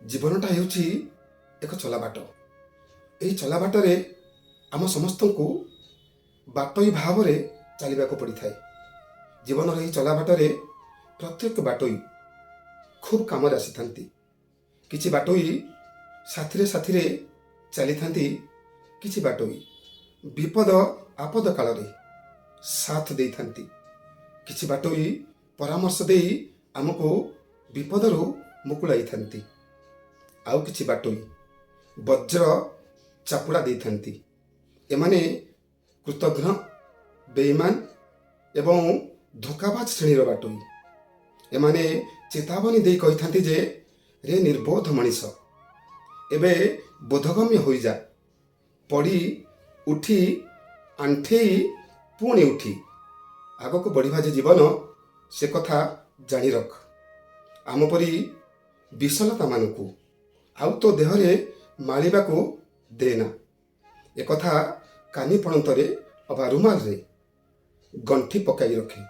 ଜୀବନଟା ହେଉଛି ଏକ ଚଲାବାଟ। ଏହି ଚଲାବାଟରେ ଆମ ସମସ୍ତଙ୍କୁ ବାଟୋଇ ଭାବରେ ଚାଲିବାକୁ ପଡ଼ିଥାଏ। ଜୀବନର ଏହି ଚଲାବାଟରେ ପ୍ରତ୍ୟେକ ବାଟୋଇ ଖୁବ୍ କାମରେ ଆସିଥାନ୍ତି। କିଛି ବାଟୋଇ ସାଥିରେ ସାଥିରେ ଚାଲିଥାନ୍ତି, କିଛି ବାଟୋଇ ବିପଦ ଆପଦ କାଳରେ ସାଥ ଦେଇଥାନ୍ତି, କିଛି ବାଟୋଇ ପରାମର୍ଶ ଦେଇ ଆମକୁ ବିପଦରୁ ମୁକୁଳାଇଥାନ୍ତି, ଆଉ କିଛି ବାଟୋଇ ବଜ୍ର ଚାପୁଡ଼ା ଦେଇଥାନ୍ତି। ଏମାନେ କୃତଘ୍ନ, ବେଇମାନ ଏବଂ ଧୋକାବାଜ ଶ୍ରେଣୀର ବାଟୋଇ। ଏମାନେ ଚେତାବନୀ ଦେଇ କହିଥାନ୍ତି ଯେ, ରେ ନିର୍ବୋଧ ମଣିଷ, ଏବେ ବୋଧଗମ୍ୟ ହୋଇଯା। ପଡ଼ି ଉଠି, ଆଣ୍ଠେଇ ପୁଣି ଉଠି ଆଗକୁ ବଢ଼ିବା ଯେ ଜୀବନ, ସେ କଥା ଜାଣି ରଖ। ଆମ ପରି ବିଷଲତାମାନଙ୍କୁ ଆଉ ତୋ ଦେହରେ ମାଳିବାକୁ ଦେନା। ଏକଥା କାନି ପଣତରେ ଅବା ରୁମାଲରେ ଗଣ୍ଠି ପକାଇ ରଖେ।